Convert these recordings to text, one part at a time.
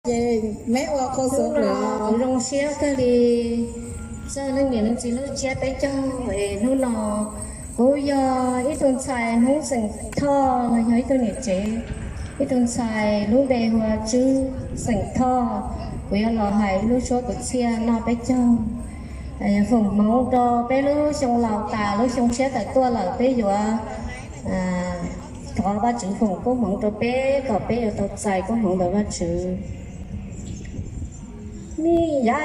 Ces neb ua qhua xov lawm. Kuv zoo siab kawg li txog leej niam leej txiv lub tsiab peb caug es hnub no kuv yog ib tug ntxhais Hmoob xeem Thoj los yog ib tug niam tsev, ib tug ntxhais lub npe hu ua Tswb xeem Thoj. Kuv yuav los hais ib lub suab kwv txhiaj noj peb caug foom hmoov rau peb lub xyoo laus tas lub xyoo tshiab tawm tuaj lawm, peb yuav thov Vajtswv foom koob hmoov rau peb kom peb yuav tau txais koob hmoov ntawm Vajtswv. Nij yav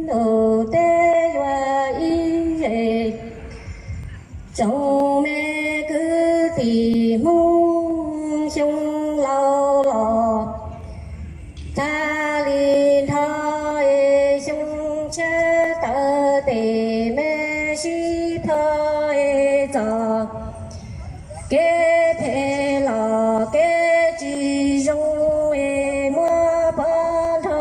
ntuj teb yuav ib zes, tsoom me kwv tij Hmoob xyoo laus los tag li nrho es xyoo tshiab tawm tes me sib plho es txom kev phem los kev tsis zoo es muab pov nrho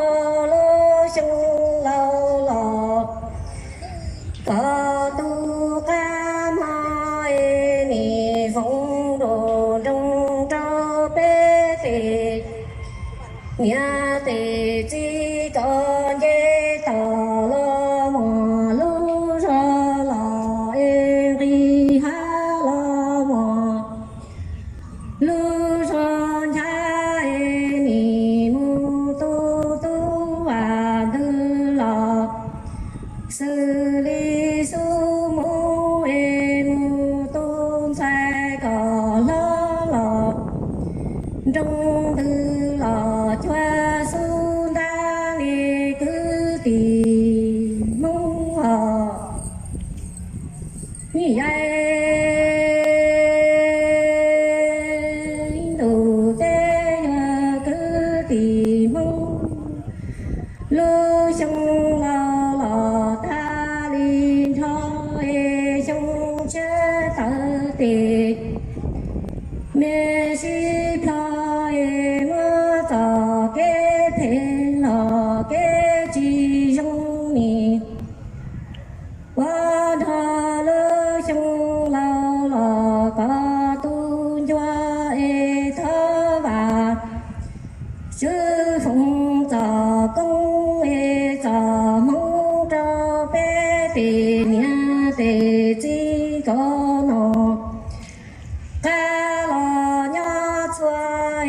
lub xyoo laus los kom tu qab hmo es nim foom nroog rau peb tes niam tes txiv kom nce toj los mus lub zog los es nqis hav los mus lub zog nchav es nim mus tu tub vam ntws los xws li xub mus es mus tu ntxhais kom hlob los nroo ntws los cuag xub ntab li kwv tij Hmoob os. Nij yav ntuj teb yuav kwv tij Hmoob lub xyoo laus los tag li nrho es xyoo tshiab tawm tes me sib plho es muab txoj kev phem los kev tsis zoo nim ua nrog lub xyoo laus los kom tu ncua es thov Vajtswv foom txoj koob es txoj hmoov rau peb tes niam tes txiv kom nom qab los nyob txhua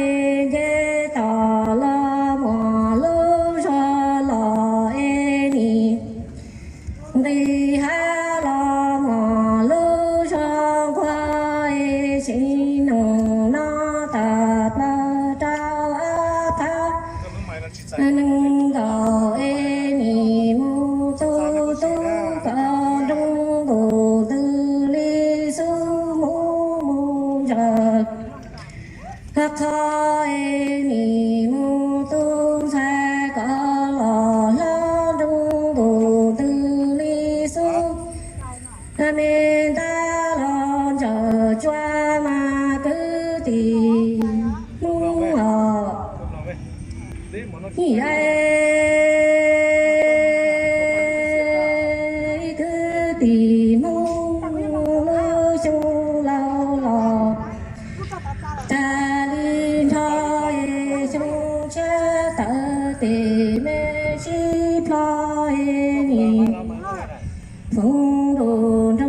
es nce toj los mus lub zog los es nim nqis hav los mus lub zog nquag es tsis noog no tas plaws rau ab phav nees nkaum es nim mus tu tub kom nroo nkaus ntws li xub mus mus ntsawm qhov es nim mus tu ntxhais kom los hlob nroo nkaus ntws li xub me ntab los ntsawm tsuag mas kwv tij Hmoob os. Nij yav kwv tij Hmoob lub xyoo laus los tag li nrho es xyoo tshiab tawm tes me sib plho es nim foom nroog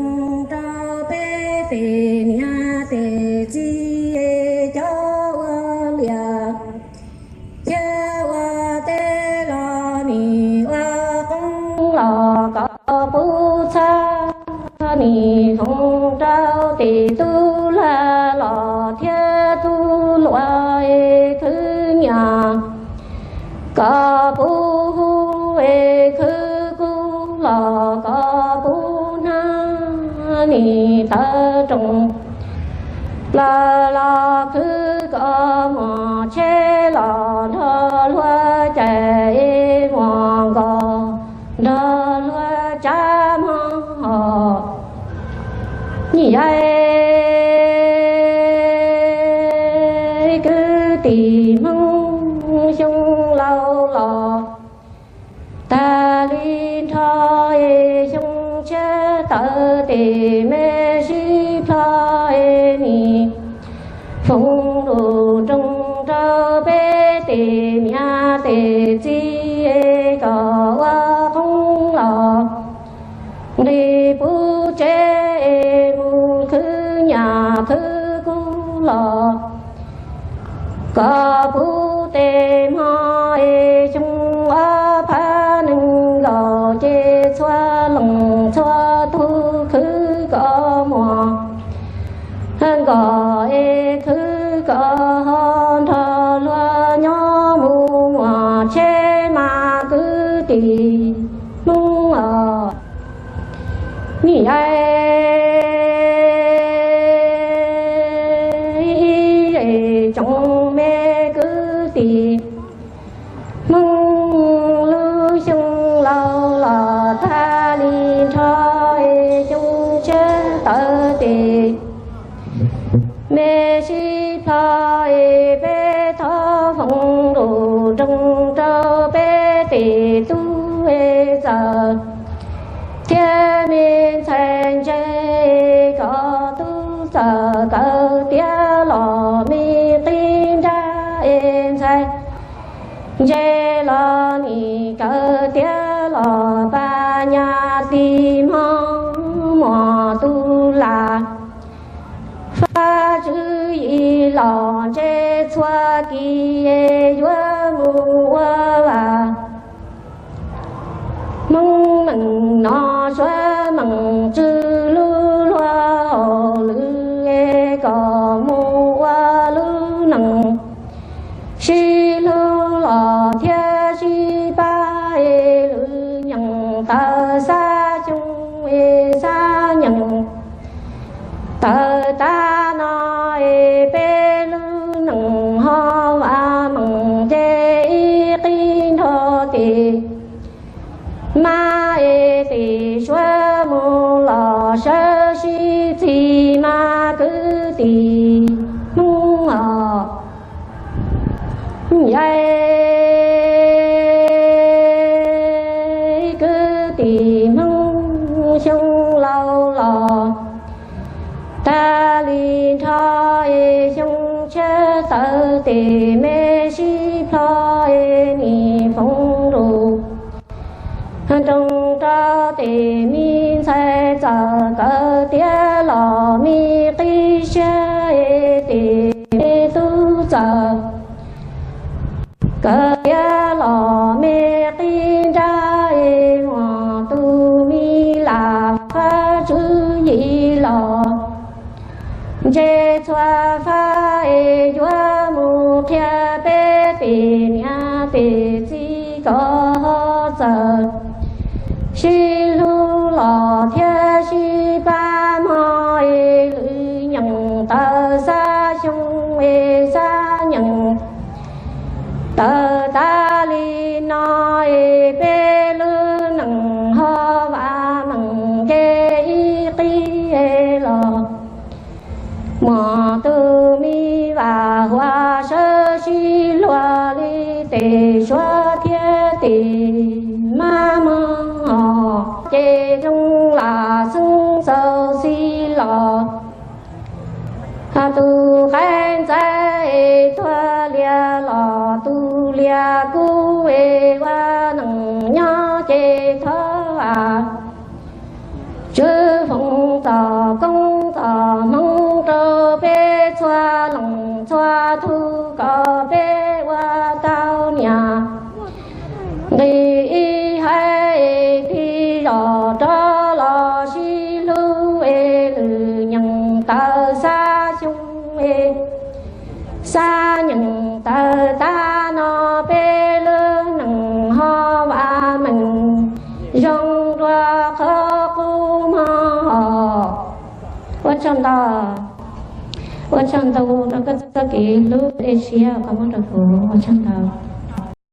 rau peb tes niam tes txiv es cov ua liaj thiab ua teb los nim ua qoob los kom puv txhab, nim foom rau tes tub lag los thiab tub hluas es khwv nyiaj kom puv hu es khwv kub los kom puv hnab, nim tawv roos plaws los khwv kom muaj tsheb los nrog luag cais es muaj nkos nrog luag tsav mog. Nij yav kwv tij Hmoob xyoo laus los tag li nrho es xyoo tshiab tawm tes me sib plho es nim Koj puv tes hmo es xyoo ob phav nees nkaum ces txhua leej txhua tug khwv koj muam, nkoj es khwv koj ho nrog luag nyob mus muaj tsheb mas kwv tij Hmoob os. Nim ib zej tsoom me kwv tij Hmoob, lub xyoo laus los tag li nrho es xyoo tshiab tawm tes me sib plho es peb thov foom nroog rau peb tes tub es txawm thiab me ntxhais ntse, koj tub txawm kawm tiav los me qib nrab es ntxhais ntse los nim kawm tiav los pab nyab tij hmo muaj tus lam Fab tswv yim los ntse txhua kis yuav mus ua vas Hmoob meem no suav meem tswv lub luag hauj lwm es kom mus ua lub neej sib hlub los thiab sib pab es lwm nyeem tawm xab xyoo es xab nyeem tawm tav no es peb lub neej ho vam meej ces ib qib nrho tes mab es tes suav mus los sawv sib txig mas kwv tij Hmoob os. Yam kwv tij Hmoob, xyoo laus los tag li nrho es xyoo tshiab tawm tes me sib plho es nim foom nroog rau tes me ntxhais txawm kawm tiav los me qib siab es tes me tub txawm kawm tiav los me qib nrab es muaj tus me lam fab tswv yim los ntse txhua fab es yuav mus qhia peb tes niam tes txiv kom ho txawm sib hlub los thiab sib pab hmo es lwm nyeem tawm xab xyoo es xab nyeem tawm tas li no es peb lub neej ho vam meej ces ib qib los muaj tus me vam huam sawv sib luag li tes suav thiab tes mab mog. Ces zoo lam xeeb txaus xis los tus qaib ntxaiv tuag lias los tus lias kub es ua neej nyob ces thov tswv foom txoj koob txoj hmoov rau peb txhua leej txhua tug kom peb ua tau niam nqis ib haiv es tig zog rov los sib hlub es lwm nyeem tawm xab xyoo es xab nyeem tawm tas no peb lub neej ho vam meej zoo dua qhov qub mog. Ua tsaug ntau, ua tsaug ntau rau koj txoj kev hlub dej siab koj muab rau kuv, ua tsaug ntau.